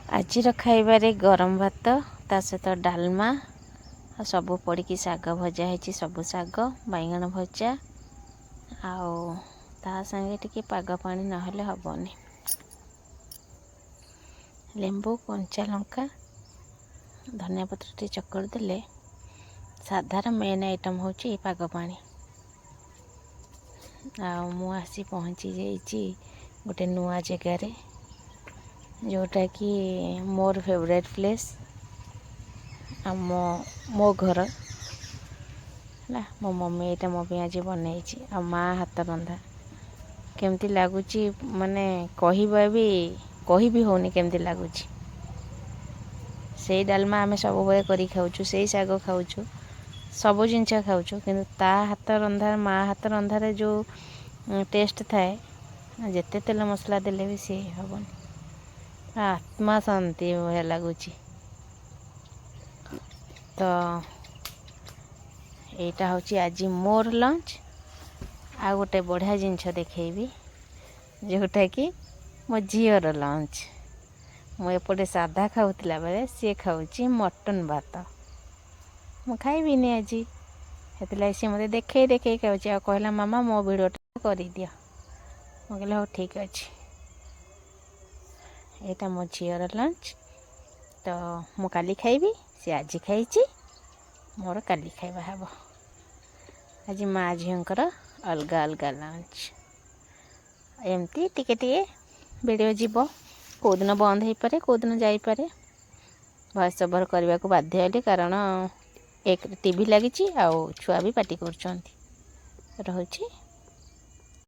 ଆଜିର ଖାଇବାରେ ଗରମ ଭାତ, ତା ସହିତ ଡାଲମା ଆଉ ସବୁ ପଡ଼ିକି ଶାଗ ଭଜା ହେଇଛି। ସବୁ ଶାଗ, ବାଇଗଣ ଭଜା ଆଉ ତା ସାଙ୍ଗେ ଟିକେ ପାଗ ପାଣି ନହେଲେ ହେବନି। ଲେମ୍ବୁ, କଞ୍ଚା ଲଙ୍କା, ଧନିଆ ପତ୍ର ଟିକେ ଚକଡ଼ି ଦେଲେ। ସାଧାର ମେନ୍ ଆଇଟମ୍ ହେଉଛି ପାଗ ପାଣି। ଆଉ ମୁଁ ଆସି ପହଞ୍ଚି ଯାଇଛି ଗୋଟେ ନୂଆ ଜାଗାରେ, ଯେଉଁଟାକି ମୋର ଫେଭରାଇଟ୍ ପ୍ଲେସ୍, ଆମ ମୋ ଘର ହେଲା। ମୋ ମମି ଏଇଟା ମୋ ପାଇଁ ଆଜି ବନେଇଛି ଆଉ ମା' ହାତ ରନ୍ଧା କେମିତି ଲାଗୁଛି, ମାନେ କହିବା ବି କହିବି ହେଉନି କେମିତି ଲାଗୁଛି। ସେଇ ଡାଲମା ଆମେ ସବୁବେଳେ କରି ଖାଉଛୁ, ସେଇ ଶାଗ ଖାଉଛୁ, ସବୁ ଜିନିଷ ଖାଉଛୁ, କିନ୍ତୁ ତା ହାତ ରନ୍ଧା, ମା' ହାତ ରନ୍ଧାରେ ଯେଉଁ ଟେଷ୍ଟ ଥାଏ, ଯେତେ ତେଲ ମସଲା ଦେଲେ ବି ସିଏ ହେବନି। ଆତ୍ମା ଶାନ୍ତି ଭଳିଆ ଲାଗୁଛି। ତ ଏଇଟା ହେଉଛି ଆଜି ମୋର ଲଞ୍ଚ। ଆଉ ଗୋଟେ ବଢ଼ିଆ ଜିନିଷ ଦେଖେଇବି, ଯେଉଁଟାକି ମୋ ଝିଅର ଲଞ୍ଚ। ମୁଁ ଏପଟେ ସାଧା ଖାଉଥିଲା ବେଳେ ସିଏ ଖାଉଛି ମଟନ୍ ଭାତ। ମୁଁ ଖାଇବିନି ଆଜି, ସେଥିଲାଗି ସିଏ ମୋତେ ଦେଖେଇ ଦେଖେଇ ଖାଉଛି ଆଉ କହିଲା, "ମାମା, ମୋ ଭିଡ଼ିଓଟା କରିଦିଅ।" ମୁଁ କହିଲି, "ହଉ, ଠିକ୍ ଅଛି।" ଏଇଟା ମୋ ଝିଅର ଲଞ୍ଚ। ତ ମୁଁ କାଲି ଖାଇବି, ସେ ଆଜି ଖାଇଛି। ମୋର କାଲି ଖାଇବା ହେବ। ଆଜି ମା ଝିଅଙ୍କର ଅଲଗା ଅଲଗା ଲଞ୍ଚ। ଏମିତି ଟିକେ ଟିକେ ଭିଡ଼ିଓ ଯିବ। କେଉଁଦିନ ବନ୍ଦ ହେଇପାରେ, କେଉଁଦିନ ଯାଇପାରେ। ଭଏସ୍ ଓଭର୍ କରିବାକୁ ବାଧ୍ୟ ହେଲି, କାରଣ ଏକ ଟିଭି ଲାଗିଛି ଆଉ ଛୁଆ ବି ପାଟି କରୁଛନ୍ତି। ରହୁଛି।